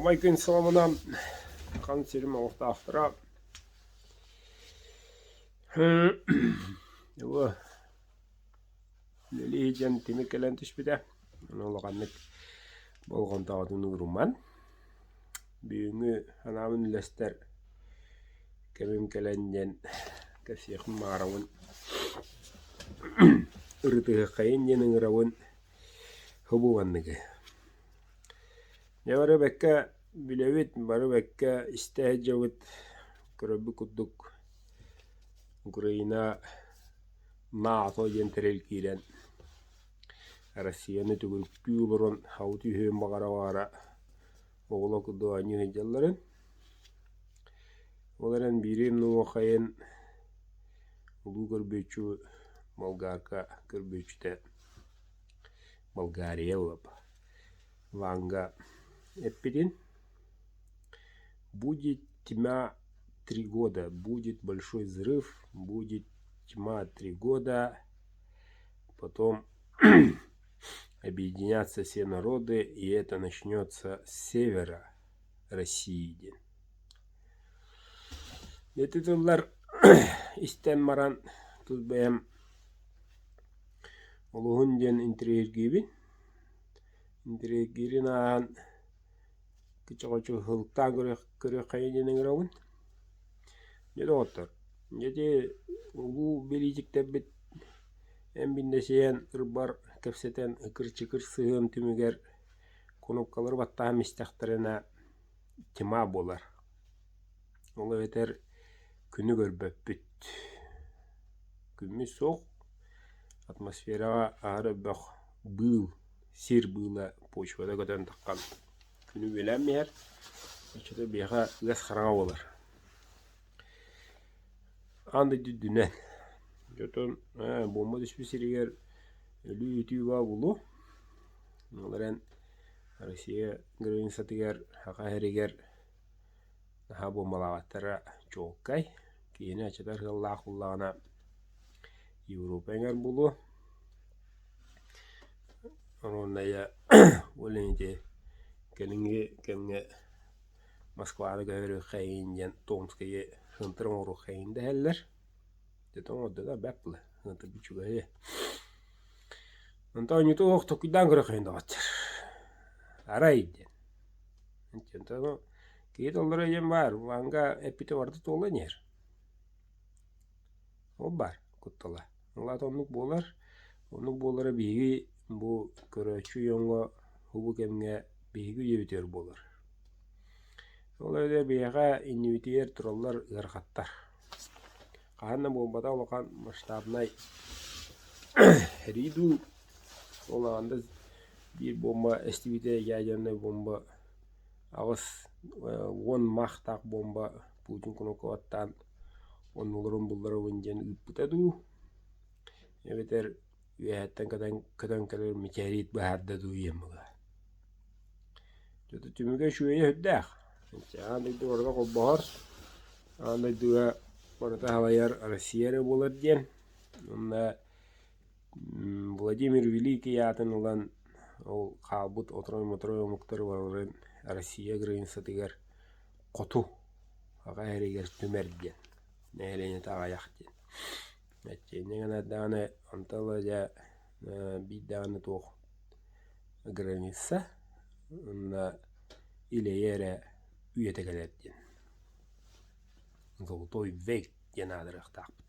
Аламай күн сыламынан хан сирим олохтоохторо Бу үлэлии сылдьан тимир кэлэн түспүтэ. Ону улаханнык болҕомтоҕутун ууруман. Бүгүҥҥү санаабын үллэстэр кэмим кэлэн диэн кэпсиэхпин баҕарабын. Ырытыһыаххайын диэн ыҥырабын. Хобу манныгы. Дьэ бары бэккэ билэбит, бары бэккэ истэ сылдьабыт, көрөрбүт курдук Украина НАТО диэн тэрил киирэн Россияны төгүрүктүү олорон хабы түһүөн баҕара-баҕара оҕолор курдук оонньуу сылдьалларын. Ол эрэн биири умнуоххайын улуу көрбүөччү болгарка көрбүөччүтэ Болгария буолла Ванга эппитин «Будет тьма три года, будет большой взрыв, будет тьма три года, потом объединятся все народы, и это начнется с севера России» диэн. Ити тыллар истэн баран тус бэйэм олуһун диэн интэриэһиргиибин. Интэриэһиргиирин ааһан кычча-хочу һылыктаан көрүөххэйин диэн ыҥырабын. Дьэ доҕоттор, дьэ ити улуу бэлиитиктэрбит эн биндэсиһэн ырбар кэпсэтэн ыкыр-чыкыр сыһыан түмүгэр кунуопкалары баттаһан истэхтэринэ тьма буолар. Ол эбэтэр күнү көрбөппүт. Күммүт суох, атмосфераҕа аһара бөх быыл, сир быыла почвада көтөн таххан күнү бүөлээн иһэр, оччото биһиэхэ ыас хараҥа буолар. Аан дойду үрдүнэн. Дьотун буомба түспүт сиригэр өлүү-үтүү баа буолуо. Ол эрэн Россия границатыгар Саха сиригэр наһаа буомбалаабаттара чуолкай. Киһини аччатар сыаллаах буоллаҕына Европа эҥэр буолуо. Оруоннайа ол ити кэлиҥҥи кэмҥэ Москваны көһөрүөххэйин диэн Томскайы сыантыр оҥоруоххайын дэһэллэр. Дьэ оҥордо да бэрт буолла сыантырбыт үчүгэйэ. Онтон оонньууту оһох толкуйдаан көрүөххэйин доҕоттор. Арай диэн. Онтон киһи толлоро диэн баар, Ванга эппитэ барыта туолан иһэр. Ол баар куттала. Ол аата оннук буолар. Оннук буолара биһиги бу көрөөччү дьоҥҥо бу кэмҥэ биһиги үйэбитигэр буолар. Ол эрээри биһиэхэ иннибитигэр тураллар ыарахаттар. Хаһан да буолбатах улахан масштабнай сэрии дуу, ол аанда биир буомба эстибитэ ядернай буомба 80 махтаах буомба Путин кнопкалаттаан оннуларын булларабын диэн ыыппыта дуу, эбэтэр үөһэттэн көтөн, көтөн кэлэр метеорит быһаарда дуу диэн буолар. Түмүгэ үчүгэйэ сүрдээх. Аан дойду барыта холбоһор, аан дойдуга барыта салайар Россия эрэ буолар диэн. Уонна Владимир Великий аатын ылан ол хаалбыт отрой-мотрой омуктары барыларын Россия границатыгар хоту аҕа эригэр түмэр диэн, нэһилиэнньэтэ аҕыйах диэн. Инньэ гынан даҕаны онтон ыла дьэ биир даҕаны туох граница уонна илэйэ эрэ үйэтэ кэлэр диэн. Золотой век диэн аатырыахтаахпыт.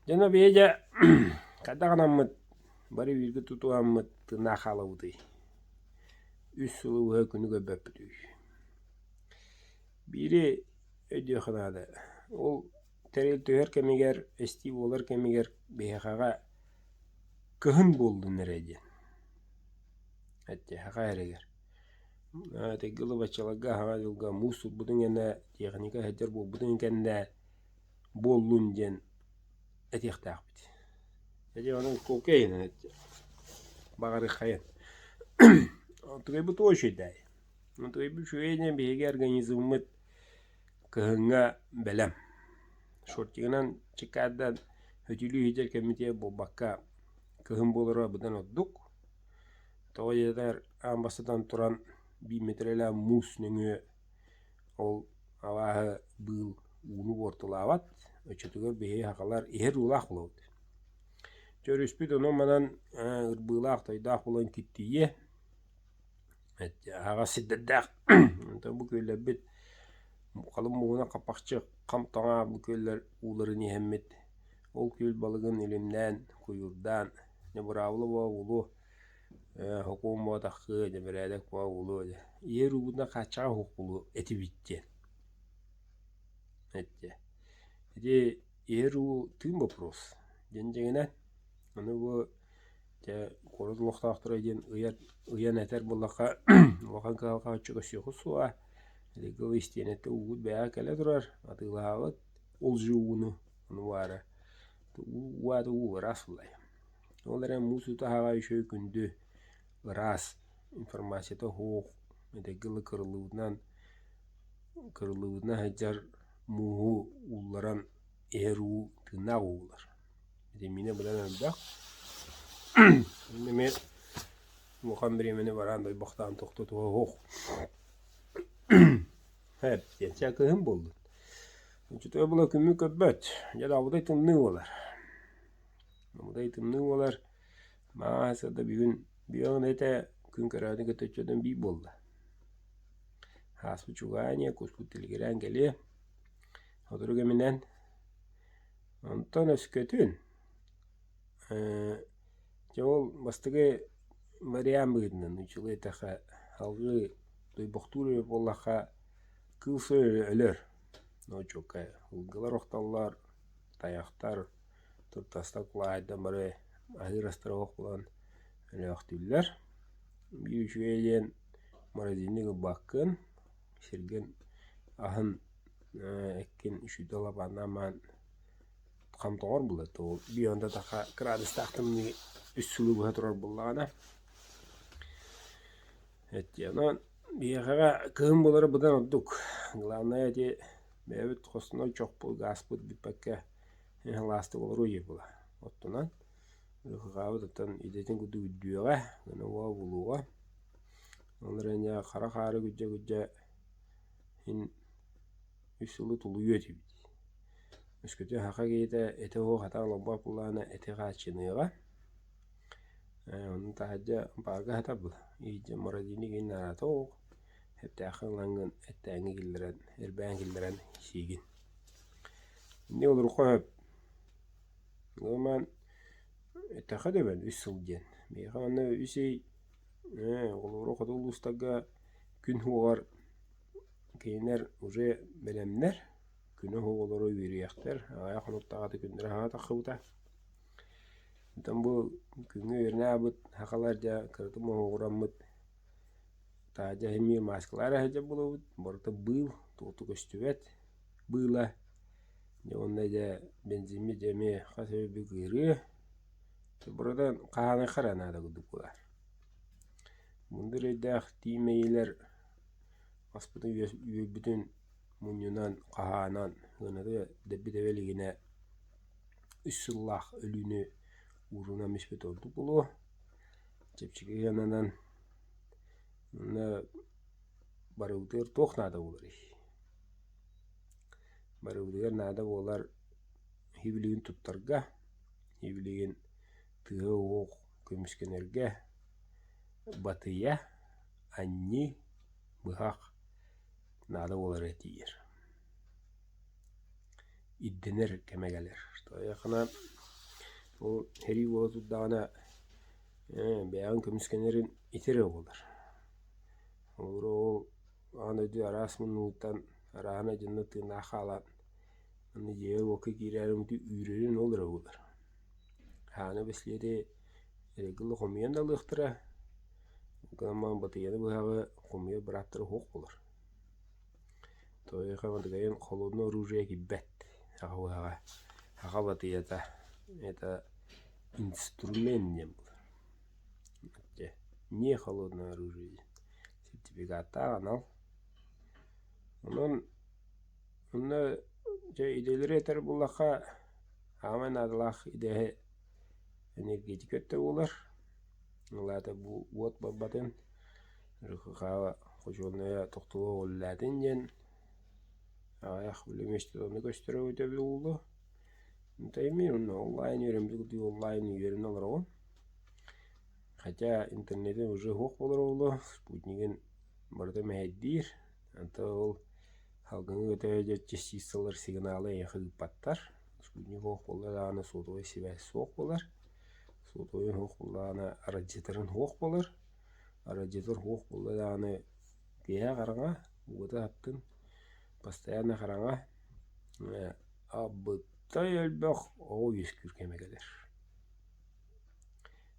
Дьоно биһиги хайдах гынаммыт бары бииргэ тутуһаммыт тыыннаах хаалабытый? Үс сылы быһа күнү көрбөппүтүй? Биири өйдүөххэ наада, ол тэрил түһэр кэмигэр, эстии буолар кэмигэр биһиэхэҕэ кыһын буоллун эрэ диэн. Эттиэхэ эрэгэр. Этэргэ дылы баччаларга аһаҕас дьылга муус турбутун кэннэ, техника сылдьар буолбутун кэннэ буоллун диэн этиэхтээхпит. Дьэ онон кокейынан баҕарыаххайын. Тугайбыт туох үчүгэйдээй? Тугайбыт үчүгэй диэн биһиги организммыт кыһыҥҥа бэлэм. Шортигынан чеккадан хөтүлүү сылдьар кэммитигэр буолбакка кыһын буолара быдан ордук. Тоҕо диэтэр аан бастатан туран. Биир миэтэрэлээх муус нөҥүө ол абааһы быыл ууну буортулаабат, оччотугар биһиги сахалар иһэр уулаах буолабыт. Чэ өрүспүт онон-манан ырбыылаах-тойдоох буолан киттийиэ, аһаҕас сирдэрдээх. Онтон бу күөллэрбит халыҥ мууһунан хаппахчы хам таҥаа бу күөллэр ууларын иһэммит, ол күөл балыгын илимнээн, куйуурдаан, дьэ быраабыла буола буолуо Сокуон буотаххыы, дьэ бэрээдэк буолуо дьэ. Ийэ уруубутунан хааччаҕа суох буолуо этибит диэн. Эттэ. Ити ийэ уруу тыын боппуруос диэн дьиҥинэн, аны бу дьэ куорат олохтоохторо диэн ыйар ыйан этэр буоллахха улахан кыһалҕа оччо көрсүөххүт суоҕа. Билиҥҥи ол истиэнэттэн уубут бэйэҕэ кэлэ турар, атыылаһаҕыт ол же ууну, ону баара уу аата уу ыраас буоллай. Ол эрэн муус утаһаҕа үчүгэй күндү, ыраас, информацията суох, эдэргэ дылы кырыллыбытынан кырыллыбытынан сылдьар мууһу уулларан иһэр уу тыыннаах уу буолар. Витамина быдан элбэх. Эмиэ улахан бириэмэни бараан дойбохтоон тохтотуо суох. Һэп диэн чэ кыһын буоллун. Оччотугар була күммүт көрбөт, дьэ абытай тымныы буолар. Мудай тымныы буолар, маас да бүгүн бүөҕүн этэ күн көрөөтүн кытта өччөтөн биир буолла. Ааспыт чугаһаан куспут тилигирээн кэлиэ, сотору кэминэн. Онтон өскөтүн ээ дьэ ол бастакы вариант быһыытынан учугэй эттэххэ салгыы дойбохтуур эбит буоллахха кыыл суол өлөр ночуокка ылгылар охтоллор тайахтар туртастар кулаайдан бары аһыыр астара оһох булан өлөөхтүүллэр. Биир үчүгэй диэн морозильник ылбаккын, сиргин аһын эккин үчүгэй лапааннаан маан хам тоҥор буолар ол биир онто таха кыраадыстаах тымныы үс сылы быһа турар буоллаҕына эттиэ онон биһиэхэҕэ кыһын буолара быдан ордук главное ити бэйэбит хостонор чохпут гааспыт бүппэккэ Ылаастык олоруо диир буолар. Оттонон ыһыгаабыт оттон идэтин курдук үрдүөҕэ, гына уоҕа булуоҕа. Ол эрэн дьэ хара хаары күддьэ-күддьэ иһин үс сылы тулуйуо этибит. Өскөтө саха киһитэ этэ оһох хатаан олорбот буоллаҕына эти хааччыныаҕа. Ону таһырдьа баарга сатар буолар. Иһирдьэ морозильник иһин наадата суох. Эттээххин ылаҥҥын эттээҥҥи киллэрэн, эрбээн киллэрэн сиигин. Инньэ олоруохха сөп. Ылымаан эттэххэ да бэл үс сыл диэн. Миэхэ манна үс ый ээ холобура хоту улуустарга күн уоҕар кинилэр уже бэлэмнэр, күнэ суох олоро үөрүйэхтэр, аҕыйах хонуктааҕыта күннэрэ хаһан тахсыбыта. Оттон бу күҥҥэ үөрэнэ аабыт сахалар дьэ кыратык моһуогураммыт таһырдьа эмиэ мааскалаах эрэ сылдьар буолабыт, барыта быыл, туохта көстүбэт быыла. Дьэ уонна дьэ бензиммит дьэ эмиэ хас эмэ бүк ыарыа. Барыта хаһааныахха эрэ наада курдук буолар. Мындыр өйдөөх тииҥ мэйиилэр аспытын үөрбүтүн мунньунан, хаһаанан, ыанары дэлби тэбэ илигинэ үс сыллаах өлүүнү уурунан испит ордук буолуо. Чэпчэки ыананан Онно барыбытыгар туох наада буоларый? Барыбытыгар наада буолар иһи-билигин туттарга, иһи-билигин тыаһа-уох көмүскэнэргэ батыйа, анньыы, быһах наада буолара тиийэр. Ирдэнэр кэмэ кэлэр. Тоҕо ол сэрии буола турдаҕына бэйэҕин көмүскэнэрин ити эрэ буолар. Холобура ол аан дойду араас муннугуттан арааһынай дьонно тыыннаах хаалан аны дьиэҕэ-уокка киирээри үүрэрин ол эрэ буолар. Хааны бэстилиэти эрэгилэ хомуйан да ылыахтара, гынан баран батыйаны быһаҕы хомуйар бырааптара суох буолар. Тоҕо диэххэ холодное оружие киирбэт саха быһаҕа, саха батыйата это инструмент диэн буолар. Дьэ, не холодное оружие диэн сертификаттаах анал. Онон онно дьэ идэлэри этэр буоллахха саамай наадалаах идэһэ энергетика өттө буолар. Ол аата бу уот барбатын РХХ-ҕа Хочуолунайа тохтоло үлэлээтин диэн аҕыйах били миэстэтэ онно көстөрө эбитэ буолуо. Онно онлайн үөрэммит курдук онлайн үөрэнэ олороҕун. Хотя интернетин уже суох буолар буолуо, спутнигын барыта мэһэйдиир. Онтон ол салгыҥҥа көтө сылдьар частицалар сигналы эйиэхэ ыыппаттар. Спутник суох буолла даҕаны сотовай сибээс суох буолар. Сотовай суох буоллаҕына радиаторын суох буолар. Радиатор суох буолла даҕаны киэһэ хараҥа, уота аттын, постоянно хараҥа, абытай элбэх оҕо үөскүүр кэмэ кэлэр.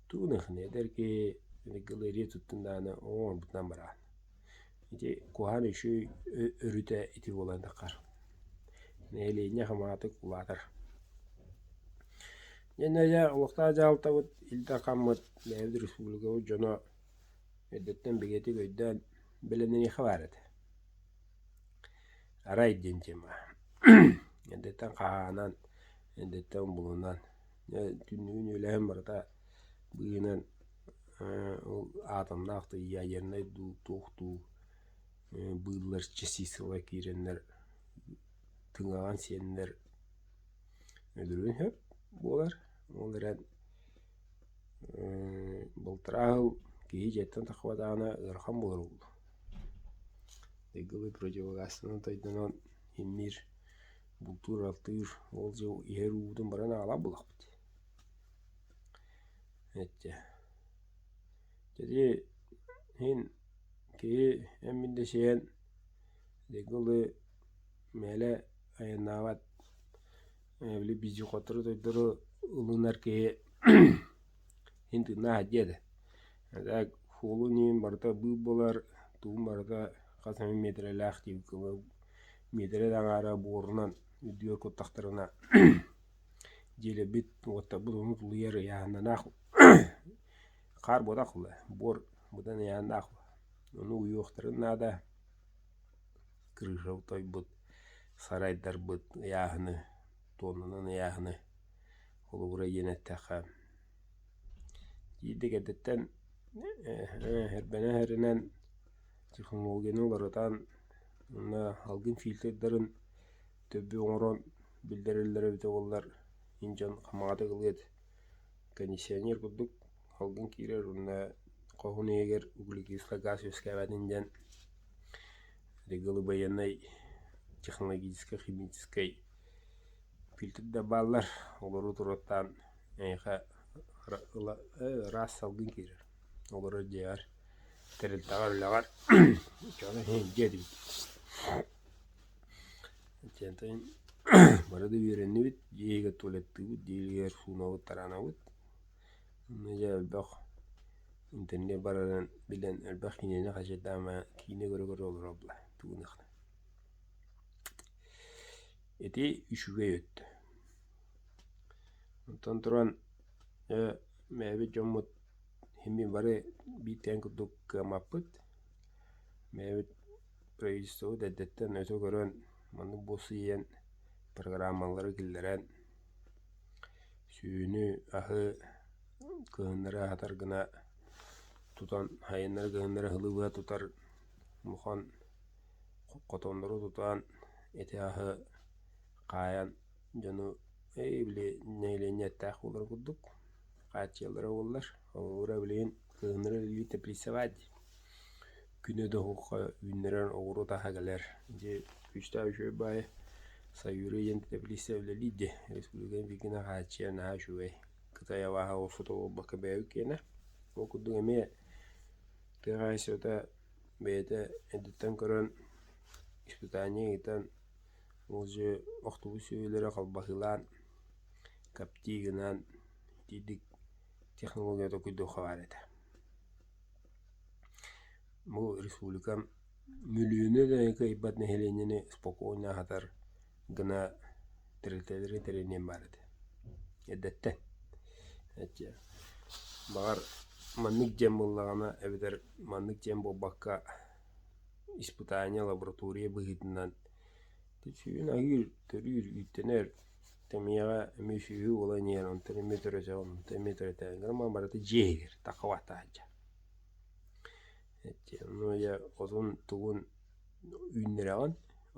Тугун эдэр киһи галерея туттун даҕаны оҕо оҥорбутунан бараҕын. Ити куһаҕан үчүгэй өрүтэ ити буолан таххар. Нэһилиэнньэ хамаҕатык улаатар. Дьэ дьэ олохтоох дьаһалтабыт Ил Дархаммыт бэйэбит республикабыт дьоно эрдэттэн бигэтик өйдөөн бэлэмнэниэххэ баар этэ. Арай диэн тема. Эрдэттэн хаһаанан, эрдэттэн булунан, түннүгүн үөлэһин барыта быыһынан ол атомнаах да ядернай дуу, туох дуу быыллар частицалар киирэннэр тыҥаҕын сиэннэр өлөрүөн сөп буолар. Ол эрэн балтараа сыл киһи дьиэттэн тахсыбатаҕына ыарахан буолар буолуо. Ыгылы противогастанан тойдонон имниир, бултуур-алтыыр, ол дьыл иһэр уубутун баран аҕалаах буоллахпыт. Эттэ. Дьэ иһин киһи эн-мин да сиэн ыгылы мээлэ айаннаабат били вездеходтору тойдору ылынар киһи иһин тыыннаах дьиэ этэ. Так суолун иһин барыта быып буолар, тугун барыта хас эмэ миэтэрэлээх миэтэрэ да аҥаара буорунан үрдүгэр куттахтарына дьиэлэрбит уоттарбыт ону тулуйар ыйааһыннанаах хаар буотах буор быдан ыйааһыннаах ону уйуохтарын наада крыша тойбут сарайдарбыт ыйааһыны туоннанан ыйааһыны холобура диэн эттэххэ биирдэ кэрдэттэн эрбэнэ-эринэн технологияны уларытан уонна алгын фильтрдарын төбө оҥорон биллэрэллэрэ эбитэ буоллар ин дьон хамаҕатык ылыа этэ. Кондиционер курдук алгын киирэр уонна хоһун иһигэр углекислый газ үөскээбэтин диэн регулы байыаннай технологическай химическай фильтрдэр бааллар олору туруортаан эйиэхэ ыраас салгын киирэр олорор дьиэҕэр тэрилтэҕэр үлэҕэр дьону иһин дьиэ этибит Итиэнтэн бары да үөрэннибит, дьиэ иһигэр туалеттыыбыт, дьиэ иһигэр суунабыт, тараанабыт. Онно дьэ элбэх интернет барарын билэн элбэх киинэни хачайдаама киинэ көрө-көрө олоробула тугунах. Ити үчүгэй өттө. Онтон туран э бэйэбит дьоммут син бары биир тэҥ курдук кыаммаппыт. Бэйэбит Правительствобут эрдэттэн өтө көрөн, маннык буолсуйан программалары киллэрэн, сүөһүнү, аһы кыһыннары аһатар гына тутан, сайыннары кыһыннары ыһылы быһа тутар улахан хотоннору тутан, ити аһы хаайан дьону били нэһилиэнньэ эттээх буоларын курдук хааччыйаллара буоллар. Холобура билигин кыһыннары үлэлии теплицаҕа дии күнэ да оһоххо үүннэрэн оҕуруот аһа кэлэр. Дьэ күүстээх үчүгэй баайы Саюри диэн теплица үлэлиир дии. Республиканы бииргинэ хааччыйар наһаа үчүгэй. Кытай абааһы оҕурсута буолбакка бэйэбит киэнэ. Ол курдук эмиэ тыа хаһаайыстыбата бэйэтэ эрдэттэн көрөн испытание ыытан ол дьэ охтубут сүөһүлэри халбаһыылаан коптии гынан итиирдик технология толкуйдуохха баар этэ. Бу республикам мөлүйүөнү да кыайбат нэһилиэнньэни спокойно аһатар гына тэрилтэлэри тэриниэн баар этэ. Эрдэттэн. Баҕар маннык дьиэн буоллаҕына эбэтэр маннык дьиэн буолбакка испытание лаборатория быһыытынан сүрүн аһыыр, төрүүр, үүттэнэр тэмиэҕэ эмиэ сүөһү буолан иһэр, онтон эмиэ төрөтөҕүн, онтон эмиэ төрөтөҕүн. Гынан барыта дьиэ иһигэр таххабаттаһа сылдьар. Ону дьэ отун тугун үүннэрэҕин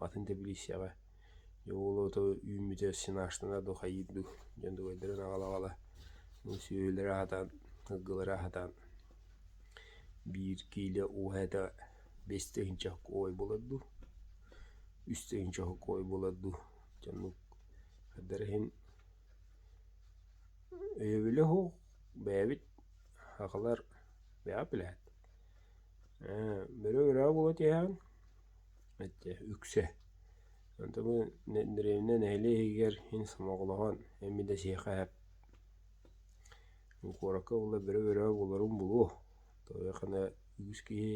атын тэпилииссэҕэ дьэ ол ото үүммүтэ сенаштана дуу хайыыр дуу дьон дугайдарын аҕала-аҕала сүөһүлэри аһатан сылгылары аһатан биир киилэ уоһа 5 тыһыынча ой буолар дуу, 3 тыһыынча ой буолар дуу дьоннук хайдара иһин өйөбүлэ суох бэйэбит сахалар бэйэҕит билээт бөрө-бөрө буола түһэҕин үксэ онтон бу дэриэбинэ нэһилиэк иһигэр иһин сомоҕолоһон эмиэ да сиэхэ сөп куоракка буолла бөрө-бөрө буоларын булуо тоҕо үгүс киһи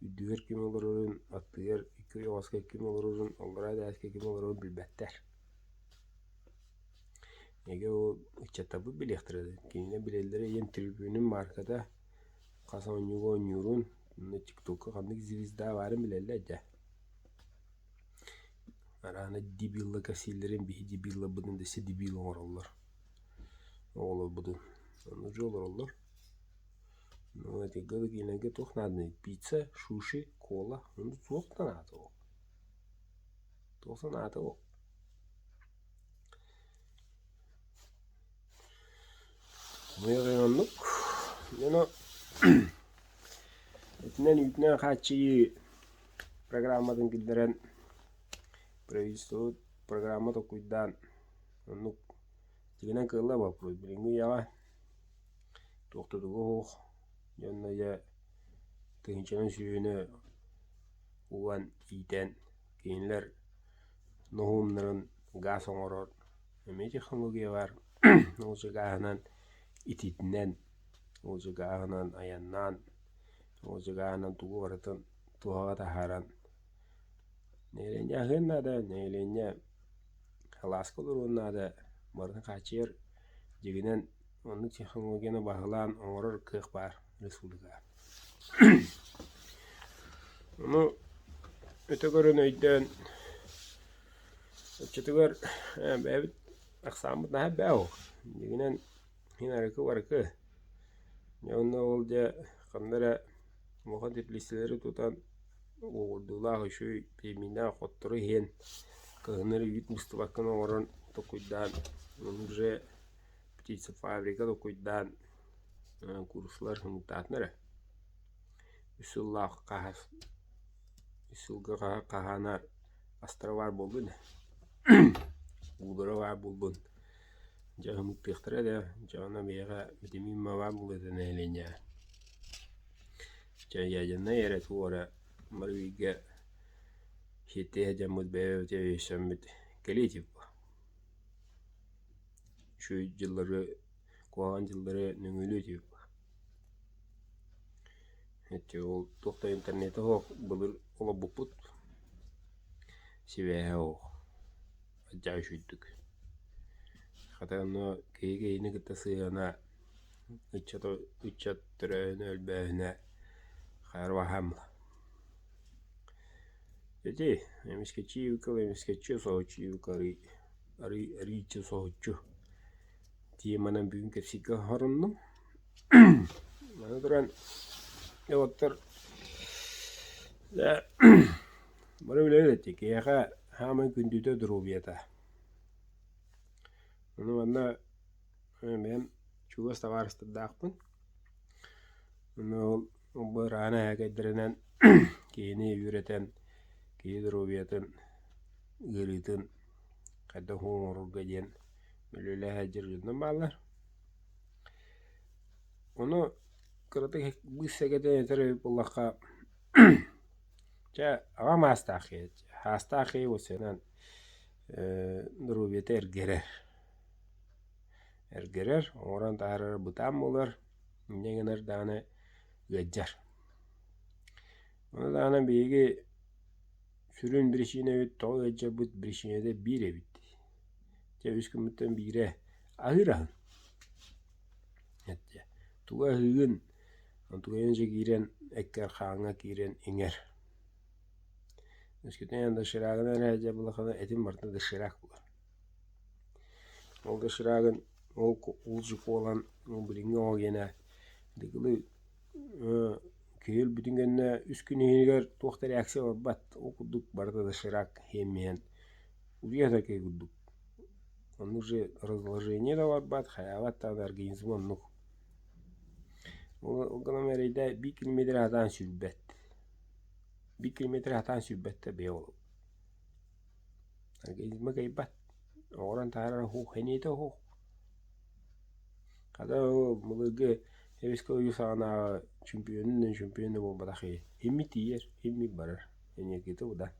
үрдүгэр ким олорорун аттыгар икки ойоҕоско ким олорорун аллараа этээскэ ким олорорун билбэттэр Эгэ ол ыччаттарбыт билиэхтэрэ кинилэр билэллэрэ ийэм трибүнүн маарката хас оонньууга оонньуурун уонна тиктокка ханнык звезда баарын билэллэр дьэ. Араана дебилла кэпсииллэрин биһи дебилларбытын дэсэ дебил оҥороллор оҕолорбутун. Онно дьэ олороллор. Ну этигэ кинилэргэ туох нааданый пицца, суши, кола ону туох да наада ол. Туох да наада ол. Оннук. Ону итинэн үүтүнэн хааччыйыы программатын киллэрэн правительство программа толкуйдаан оннук дьиҥинэн кыаллар боппуруос билиҥҥи үйэҕэ туох да туга суох дьонно дьэ тыһыынчанан сүөһүнү уган иитэн кинилэр ноһуомнарын гаас оҥорор эмиэ технология баар ол же гааһынан ититинэн ол же гааһынан айаннаан ол же гааһынан тугу барытын туһаҕа таһааран нэһилиэнньэ аһыан наада нэһилиэнньэ алааска олоруон наада барытын хааччыйар дьиҥинэн оннук технологияны баһылаан оҥорор кыах баар республикаҕа Ону өтө көрөн өйдөөн оччотугар бэйэбит ахсааммыт наһаа элбэх ол. Дьиҥинэн мин арыкы-барыкы. Дьэ онно ол дьэ ханна эрэ улахан теплицэлэри тутан уоҕурдуулаах үчүгэй пиэминнээх оттору иһэн кыһыннары үүт быстыбаккын оҥорон толкуйдаан уже птицефабрика толкуйдаан курслар хомуктаатынар эрэ. Үс сыллаах хаһаас үс сылга хаһаанар астара баар буоллун уулара баар буоллун дьэ хомуктуохтара да дьэ онно миэхэ витамин баар буолуо этэ нэһилиэнньэҕэ чэ ядернай эрэ туох эрэ бары бииргэ сиэттиһэ дьоммут бэйэ-бэйэбитигэр өйөсөммүт кэлиэ этибит үчүгэй дьыллары куһаҕан дьыллары нөҥүөлүө этибит Ити ол туох да интернетэ суох былыр олорбуппут сибээһэ суох алдьархай үчүгэйдик. Хата онно киһи киһини кытта сыһыана ыччат ыччат төрөөһүнэ өлбөөһүнэ хайарбаһаам Ити эмискэччи эмискэччи соһуччу арый арый арыйча соһуччу теманан бүгүн кэпсииргэ оһоруннум. Аны туран уолаттар бары билэбит ити киһиэхэ саамай күндүтэ доруобуйата. Ону манна бэйэм чугас табаарыстардаахпын. Ону ол быраана эһээкэйдэринэн киһини үөрэтэн киһи доруобуйатын ыарыытын хайдах оҥорорго диэн үлэлэһэ сылдьар дьоннор бааллар. Ону кыратык быыс сэгэтэн этэр эбит буоллахха чэ аҕам аастаах киһи аастаах киһи уопсайынан доруобуйата эргэрэр эргэрэр оҥорон таһаарара бытаан буолар инньэ гынар даҕаны ыалдьар. Ону даҕаны биһиги сүрүн биричиинэбит тоҕо ыалдьарбыт биричиинэтэ биир эбит. Дьэ үс күммүттэн биирэ аһыыр аһын. Эттэ тугу аһыыгын, онтугайын дьэ киирэн эккэр хааҥҥа киирэн иҥэр. Өскөтүн доширагынан эрэ дьэ булахана этим барыта доширак буолар. Ол доширагын ол улдьу буолан ол билиҥҥи оҕо гиэнэ дыгылы. Киһи өлбүтүн кэннэ үс күн иһигэр туох да реакция барбат, ол курдук барыта доширак иһэн утуйа сытар киһи курдук. Оннук же разложение да барбат, хайаабат даҕаны организм оннук. Ол гынан эрэйдэ биир километр сатаан сүүрбэт. Биир километр сатаан сүүрбэт да бэйэ олоҕо. Организма кыайбат, оҥорон таһаарар уһук, сэниэтэ уһук. Хата ол былыргы Эбискэ ойуу саҕанааҕы чемпионун чемпион да буолбатах киһи иммит тиийэр, иммит барар, энергията быдан.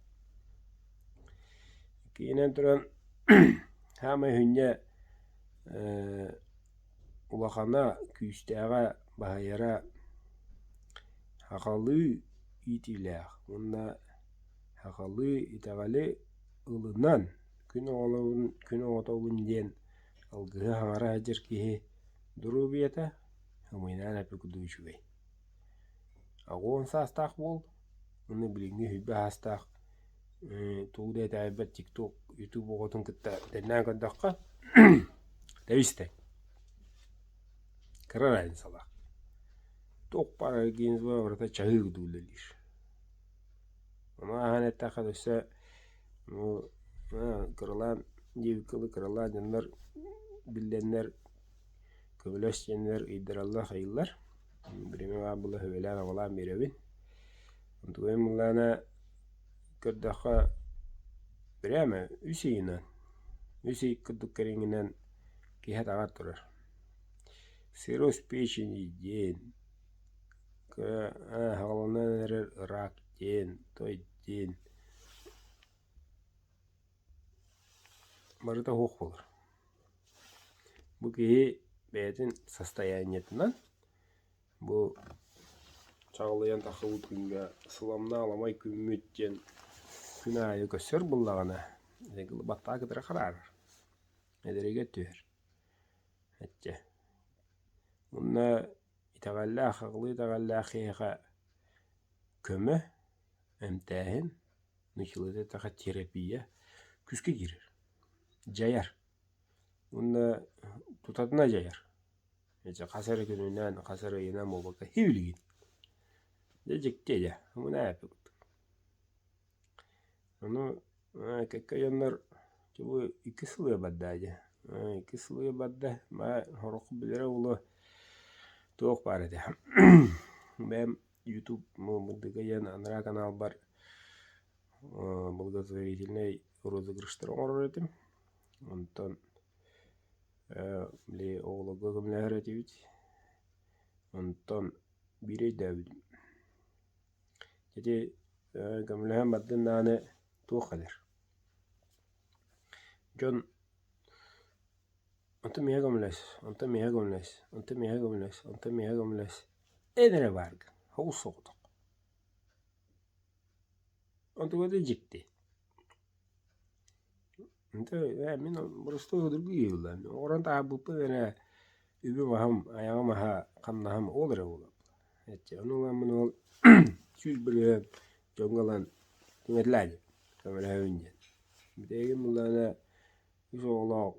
Иккиһинэн туран саамай сүнньэ улахана, күүстээҕэ, баһыйара сахалыы иитиилээх уонна сахалыы итэҕэли ылынан күн оҕолорун, күн оҕотобун диэн алгыһы хаҥара сылдьар киһи доруобуйата ымыйнаан эппит курдук үчүгэй. 80 саастаах буол уонна билиҥҥи 20 саастаах тугу да этээбэт тикток, ютуб оҕотун кытта тэҥнээн көрдөххө тэбис-тэҥ. Кыра разницалаах. Туох баар организма барыта чаһыы курдук үлэлиир. Ону ааһан эттэххэ өссө кыралаан диэбиккэ дылы кыралаан дьоннор биллэннэр көмөлөс диэннэр ыйдараллар хайыыллар. Бириэмэ баар буола сүбэлээн-абалаан биэрэбин. Онтукайым былаана көрдөххө прямо үс ыйынан, үс ый курдук кэриҥинэн киһи атаҕар турар. Цирроз печени диэн, аҕаланан эрэр рак диэн, той диэн барыта суох буолар. Бу киһи бэйэтин состояниетынан бу чаҕылыйан тахсыбыт күҥҥэ сыламна аламай күммүт диэн күн аайы көрсөр буоллаҕына баттаҕа кытары хараарар, эдэригэр түһэр. Эччэ. Уонна итэҕэллээх, аҕылыы итэҕэллээх киһиэхэ көмө, эмтээһин, нууччалыы эттэххэ терапия күүскэ киирэр, дьайар. Уонна тутатына дьайар. Дьэ хас эрэ күнүнэн, хас эрэ ыйынан буолбакка һибилигин. Дьэ дьикти дьэ, Ону кэккэ дьоннор бу икки сыл барда дии, икки сыл барда сорох билэрэ буолуо туох баар этэ бэйэм ютуб мындыга диэн анараа каналбар благотворительнай розыгрыштары оҥорор этим онтон били оҕолорго көмөлөһөр этибит онтон биири өйдөөбүтүм Ити көмөлөһөн бардын даҕаны туох кэлэр Дьон онтон миэхэ көмөлөс, онтон миэхэ көмөлөс, онтон миэхэ көмөлөс, онтон миэхэ көмөлөс эн эрэ бааргын, оҕус соҕотох. Онтуга да дьикти. Мин боростуой судургу киһи буоллаҕым. Оҥорон таһаарбыппын эрэ үбүм-аһым, айаҕым аһа, хамнаһым ол эрэ буолар. Ону ыламмын ол 100% дьоҥҥо ылан түҥэтилээ диэн, көмөлөһөбүн диэн. Бүтэһигин буллаҕына үс оҕолоох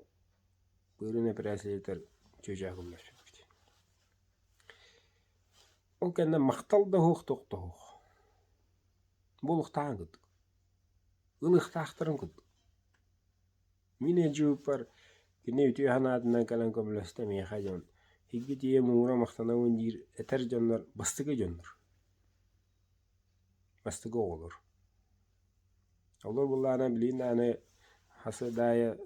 быарын эпэрээссийэтигэр чүөчээх көмөлөспүппүт. Ол кэннэ махтал да суох, туох да суох. Буолуохтааҕын курдук. Ылыахтаахтарын курдук. Мин ыалдьыбыппар кини үтүө санаатынан кэлэн көмөлөстө миэхэ дьон «Һиггит ийэм уура махтанабын» диир этэр дьоннор бастакы дьоннор, бастакы оҕолор. Олор буоллаҕына билигин даҕаны хас да аайы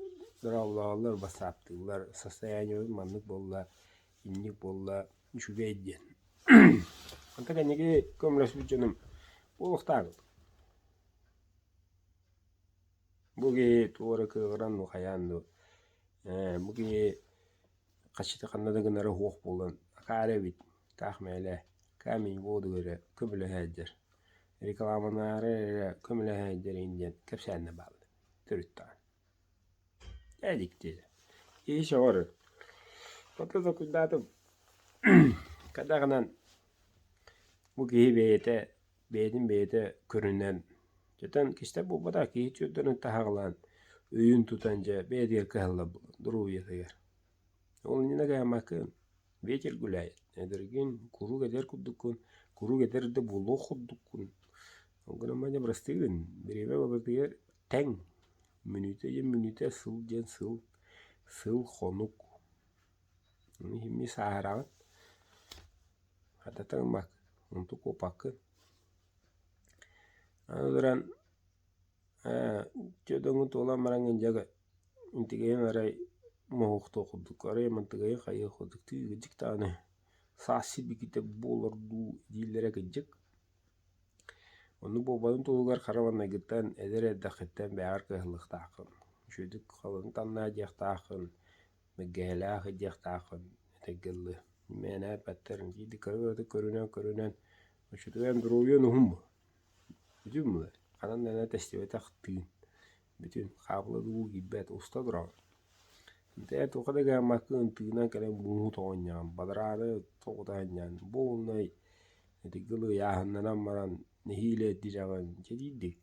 дорооболоһоллор, бассааптыыллар, состояниебыт маннык буолла, инник буолла, үчүгэй диэн. Онтон кэнники көмөлөспүт дьонум буолуохтаах Бу киһи тугу эрэ кыаҕыран дуу, хайаан дуу, ээ бу киһи хаччыта ханна да гынара суох буолан акаары эбит, таах мээлэ, камень воду эрэ көмөлөһөөддөр, рекламанаары эрэ көмөлөһөөддөр иһин диэн кэпсээннэ бааллар төрүт даҕаны. Ээ дьикти Киһи сөҕөр. Ото толкуйдаатым хайдаҕынан бу киһи бэйэтэ бэйэтин бэйэтэ көрүнэн дьэтэн кистэл буолбатах киһи түөрдэрин таһаҕалаан өйүн тутан дьэ бэйэтигэр кыһаллар доруобуйатыгар. Ол иннинэ кыһаммаккын ветер гуляет. Эдэргин, куруук эдэр курдуккун, куруук эдэр да буолуох курдуккун. Ол гынан баран бырастыы гын, бириэмэ барытыгар тэҥ. Мүнүүтэ диэн мүнүүтэ, сыл диэн сыл, сыл хонук. Ону иһиммии сааһыраҕын, хата таҥмаккын, онту куоппаккын. Аны туран ээ дьэ туолан бараҥҥын дьэ интигэйиҥ арай моһуохтуох курдук, арай мантыгайы хайыах курдук тыы кырдьык даҕаны саас сибикитэ буолар дуу дииллэрэ кырдьык. Оннук буолбатын туһугар хара маҥнайгыттан эдэр эрдэххиттэн бэйэҕэр кыһаллыахтааххын, үчүгэйдик халыҥ таҥнаа диэхтааххын, мэггэһэлээх диэхтааххын этэргэ дылы мээнэ эппэттэр диирдик кыра-кыратык көрүнэн-көрүнэн оччотугар доруобуйаҥ уһун буолар. Бүтүн буолар, ханан да эмэ тэстибэтэх тыын, бүтүн хаапыла да уу киирбэт, уста тураҕын. Ити туохха да гыммаккын тыынан кэлэн мууһу тоҕонньоон, бадарааны тоҕутаһынньаан, буолунай итиргэ ыйааһыннанан баран нэһиилэ эрдирэҕин дьэ диирдик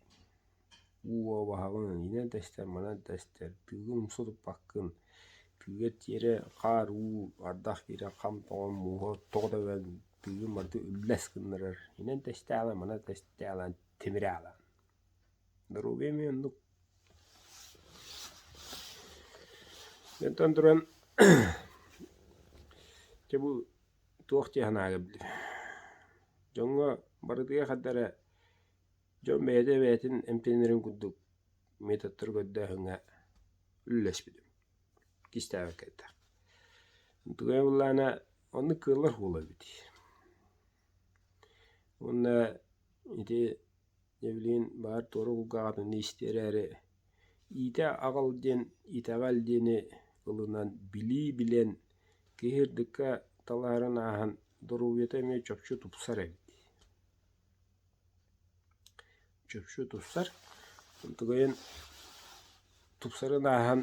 уу абаһаҕын инэн тэстэр, манан тэстэр, тыыгын умса туппаккын, тыыга тиэрэ хаар уу, ардах киирэн хам тоҥон мууһа тоҕо тэбэн тыыгын барыта үллэс гыннарар, инэн тэстээҕинэн, манан тэстээҕинэн тимирэ аалаан. Доруобуйа эмиэ оннук. Онтон туран дьэ бу туох дии санааҕа билим. Дьоҥҥо барытыгар хайда эрэ дьон бэйэтэ бэйэтин эмтэнэрин курдук методтары көрдөөһүҥҥэ үлэлэспитим. Кистээбэккэ эттэххэ. Тугай буоллаҕына оннук кыаллар буолар эбит. Уонна ити дьэ билигин баар туора кулгааҕытын истиэ эрээри иитэ аҕал диэн итэҕэл диэни ылынан билии билэн киһи ырдыкка талаһарын ааһан доруобуйата эмиэ чопчу тупсар эбит. Чопчу тупсар. Тугайын тупсарын ааһан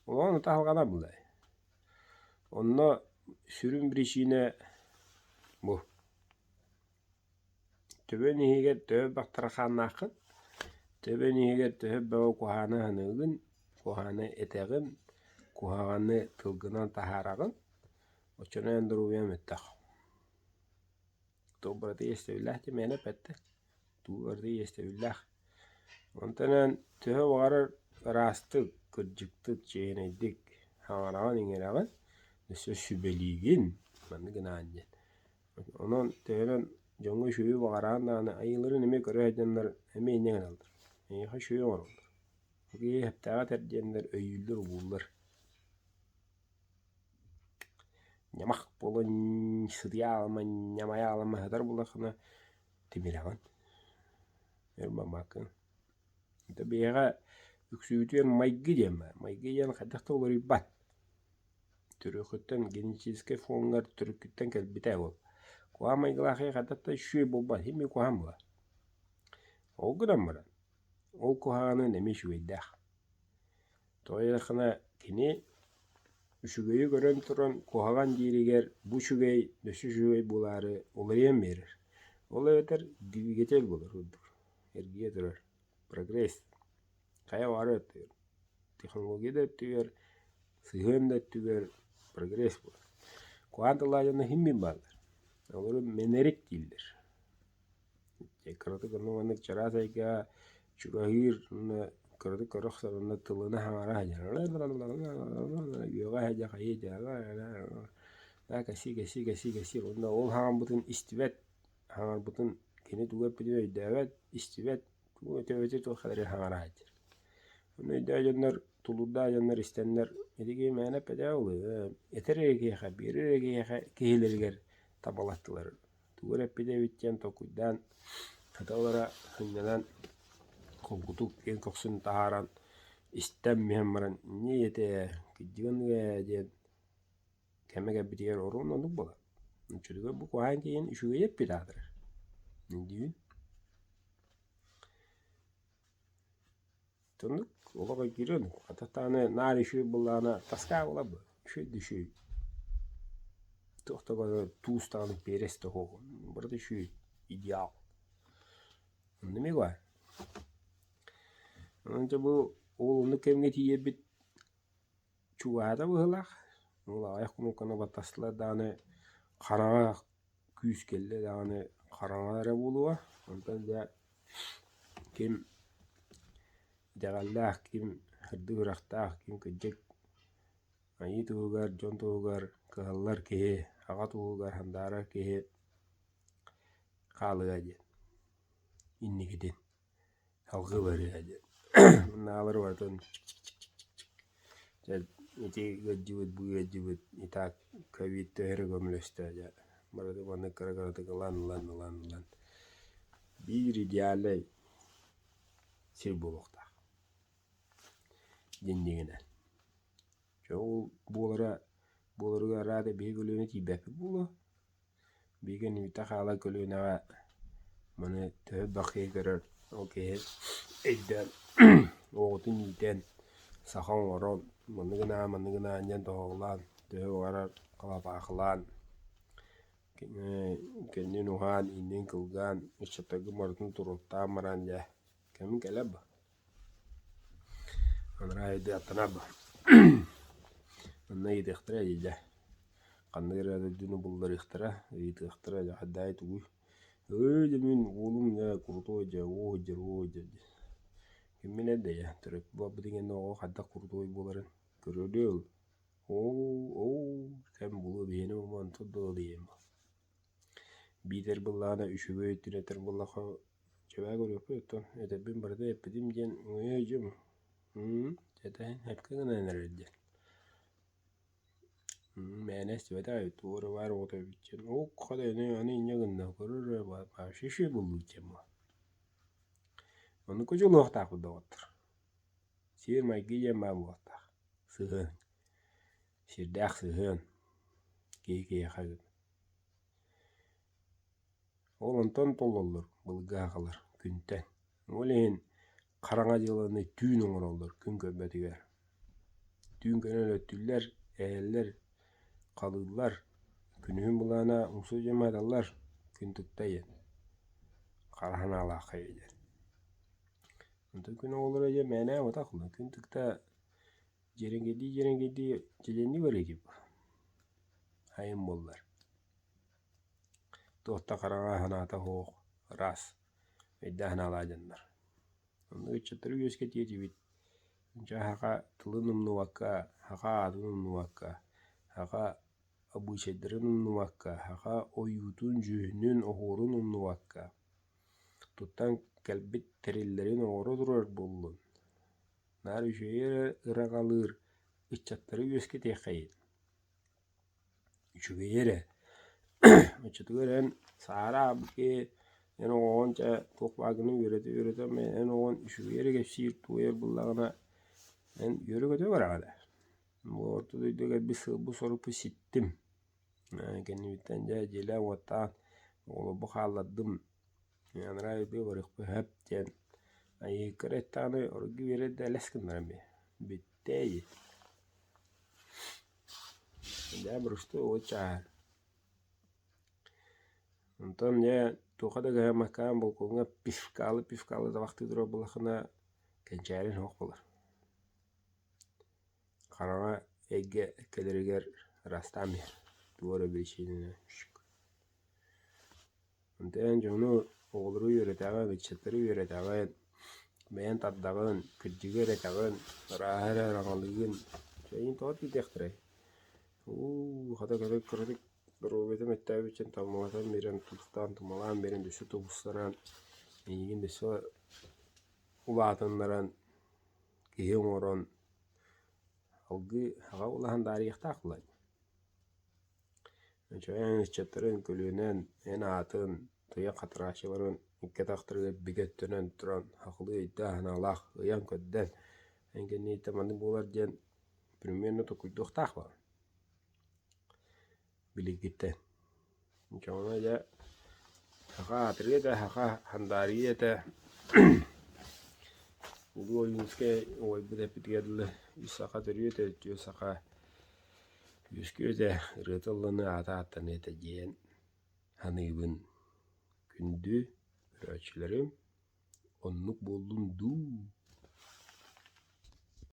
олоҕун ытаһалҕана булай. Онно сүрүн биричиинэ бу. Төбөҥ иһигэр төһө элбэх таракааннааххын, төбөҥ иһигэр төһө элбэҕи куһаҕаны аһыныгын, куһаҕаны этэҕин, куһаҕаны тылгынан таһаараҕын, оччонон эн доруобуйаҥ мөлтөх. Туох барыта иэстэбиллээх диэн мээнэ эппэттэр, тугу барыта иэстэбиллээх. Онтон эн төһө баҕарар ыраастык, кырдьыктык, чиэһинэйдик саҥараҕын-иҥэрэҕин, өссө сүбэлиигин, маннык гынаан диэн. Онон төһөнөн дьоҥҥо үчүгэйи баҕараан даҕаны айыыларын эмиэ көрө сылдьаннар эмиэ инньэ гыналлар. Эйиэхэ үчүгэй оҥороллор. Киһи сөптөөҕү этэр диэннэр өйүүллэр, убууллар. Ньамах буолан сытыйа аалыма, ньамайа аалыма сытар буоллаххына тимирэҕин, өр барбаккын. Это биһиэхэ үксүбүтүгэр майгы диэн баар. Майгы диэн хайдах да уларыйбат. Төрүөххүттэн генетическэй фоҥҥар төрүккүттэн кэлбитэ ол. Куһаҕан майгылаах киһи хайдах да үчүгэй буолбат, син биир куһаҕан буолар. Ол гынан баран, ол куһаҕанын эмиэ үчүгэйдээх. Тоҕо диэтэххинэ, кини үчүгэйи көрөн туран куһаҕан дииригэр бу үчүгэй, өссө үчүгэй буолаары уларыйан биэрэр. Ол эбэтэр двигатель буолар курдук, эргийэ турар, прогресс. Хайа баҕарар өттүгэр, технология да өттүгэр, сыһыан да өттүгэр прогресс буолар. Куһаҕан тыллаах дьонно син биир бааллар. Олору мэнэрик дииллэр. Кыратык онно маннык чараас эйгэҕэ чугаһыыр уонна кыратык көрө охсор уонна тылына саҥара сылдьар үөҕэ сылдьар хайыы кэсии кэсии кэсии кэсии уонна ол саҥарбытын истибэт саҥарбытын кини тугу эппитин өйдөөбөт истибэт тугу өтө туох эрэ саҥара сылдьар. Ону өйдөөх дьоннор тулуурдаах дьоннор истэннэр ити киһи мээнэ эппэтэҕэ буолуо этэр эрэ киһиэхэ биэрэр эрэ киһиэхэ киһилэригэр табалаттылар Тугу эрэ эппит эбит диэн толкуйдаан, хата сынньанан, холкутук киэҥ көхсүн таһааран, истэн иһэн баран «Инньэ ийэтэ, кырдьыгын ээ» диэн кэмэ кэлбитигэр оруон оннук буолар. Оччотугар бу куһаҕан киһин үчүгэйи эппит аатырар. Диибин. Оннук олох өйдүүрүн, хата даҕаны наар үчүгэй буоллаҕына таскаа буолар буо, үчүгэй да үчүгэй. Туох да бары туус даҕаны перец да суох, барыта үчүгэй, идеал. Онно эмиэ баар. Онон дьэ бу ол оннук кэмҥэ тиийэрбит чугаһаата быһыылаах. Ол аҕыйах кунукканы баттастылар даҕаны хараҥа күүс кэллэ даҕаны хараҥа эрэ буолуо. Онтон дьэ ким итэҕэллээх, ким сырдык үрэхтээх, ким кырдьык айыы туһугар, дьон туһугар кыһаллар киһи, аҕа туһугар сандаарар киһи хаалыа диэн инникитин салҕыы барыа диэн Уоннаалары барытын дьэ ити ыалдьыбыт, бу ыалдьыбыт и так ковид төһө эрэ көмөлөстө дьэ барыта маннык кыра-кыратык ылан ылан ылан ылан биир идеальнай сир буолуохтаах дьиҥнигинэн. Дьэ ол буолара буоларыгар араата биһиги көлүөнэ тиийбэппит буолуо. Биһиги иннибиттэн хаалар көлүөнэҕэ маны төһө элбэх киһи көрөр, ол киһи өйдөөн оҕотун иитэн, саха оҥорон, маннык гынаа, маннык гынаа диэн тоһоҕолоон, төһө баҕарар халапаахылаан, кэннин уһаан, иннин кылгаан, ыччаттаргын барытын туруортаан баран дьэ кэмин кэлэр бу. Анараа өйдө аттанар бу. Онно ыйытыахтара дии Ханнык эрэ дойдуну булларыахтара, ыйытыахтара дьэ хайдаай тугуй Ыы дьэ мин уолум дьэ крутой дьэ оо дьэ оо дьэ Киммин эрдэ төрөппүт буолбутуҥ кэннэ оҕо хайдах крутой буоларын көрөрүө ыл Оо оо кэм булуо биһиэнэ онтон да диэм Биитэр былаана үчүгэй өттүн этэр буоллахха чэбээ көрүөхпүт оттон этэрбин барыта эппитим диэн ээ дьым этэ эпкэ гынан эрэр диэн Мээнэ истибэтэх эбит, тугу эрэ баар оҕото эбит диэн ок хата аны инньэ гынна көрөр эрэ вообще үчүгэй буоллун диэн буолла. Оннукка дьолуохтаахпыт доҕоттор. Сиэр-майгы диэн баар буолуохтаах. Сыһыан. Сирдээх сыһыан. Киһи киһиэхэ Ол онтон толлоллор былыргы сахалар күнтэн. Ол иһин хараҥа дьыаланы түүн оҥороллор күн көрбөтүгэр. Түүн көрөн өлөттүүллэр, эһэллэр, халыыллар, күнүһүн былаана умсуу дьон аталлар, күн тыкта диэн, хара санаалаах диэн. Онтон күн оҕолоро дьэ мээнэ аҕытах күн тыкта дьиэрэҥкэйдии-дьиэрэҥкэйдии дьэдьэннии барыа диэбит айан буоллар. Туох да хараҥа санаата суох, ыраас, өйдөөх санаалаах дьоннор. Оннук ыччаттары үөскэтиэ этибит. Дьэ саха тылын умнубакка, саха аатын умнубакка, саха обычайдарын умнубакка, саха ойуутун, дьүһүнүн, оһуорун умнубакка, туттан кэлбит тэриллэрин оҥоро турар буоллун. Наар үчүгэйи эрэ ыраҕалыыр ыччаттары үөскэтиэххэйин. Үчүгэйи эрэ Оччотугар эн саараабыт эн оҕоҕун чэ туох бааргын үөрэтэ-үөрэтэ эн оҕоҥ үчүгэйи эрэ кэпсиир туойар буоллаҕына эн үөрэ-көтө бараҕын ээ. Бу орто дойдуга кэлбит сыалбын-сорукпун ситтим. Кэннибиттэн дьэ дьиэлээн-уоттаан оҕолорбун хааллардым. Анараа дойдуга барыахпын сөп диэн айыыккар эттэҕинэ оргууй үөрэ да элэс гыннаран бүттэ дии. Дьэ боростуой уот чааһа. Онтон дьэ туохха да кыһаммаккаан балкоҥҥа пивкалы пивкалы табахтыы турар буоллаххына кэнчээрин суох буолар. Хараҥа эйгэ кэлэригэр ыраастаан биэр. Туох эрэ биричиинэнэн Онтон дьону, оҕолору үөрэтэҕин, ыччаттары үөрэтэҕин, бэйэҥ тардаҕын, кырдьыгы эрэтэҕин, ырааһы эрэ ыраҥалыыгын, эйигин тоҕо тиийдиэхтэрэй? Уу, хата кырдьык кыратык доруобуйата мөлтөөбүт дьон таммалатан биэрэн, тустаан, тумалаан биэрэн, өссө тубустаран, эйигин өссө улаатыннаран, киһи оҥорон, алгыы аҕа улахан даарыйыахтаах буолан Эн ыччаттарын көлүөнэн, эн аатын, туйах хатарааччыларын икки атахтарыгар бигэ өттөнөн туран сахалыы өйдөөх-санаалаах ыйан көрдөөн, эн кэнниттэн маннык буолар диэн примерно толкуйдуохтаах буолан билигиттэн. Дьоҥҥо дьэ саха аатырыа этэ, саха хандаарыйыа этэ Улуу Ойуунускай уойбут эппитигэр дылы үс саха төрүө этэ, үтүө саха Үөскүө этэ, ырыата ылланыы аата ааттаныа этэ диэн саныыбын. Күндү көрөөччүлэрим, оннук буоллун дуу.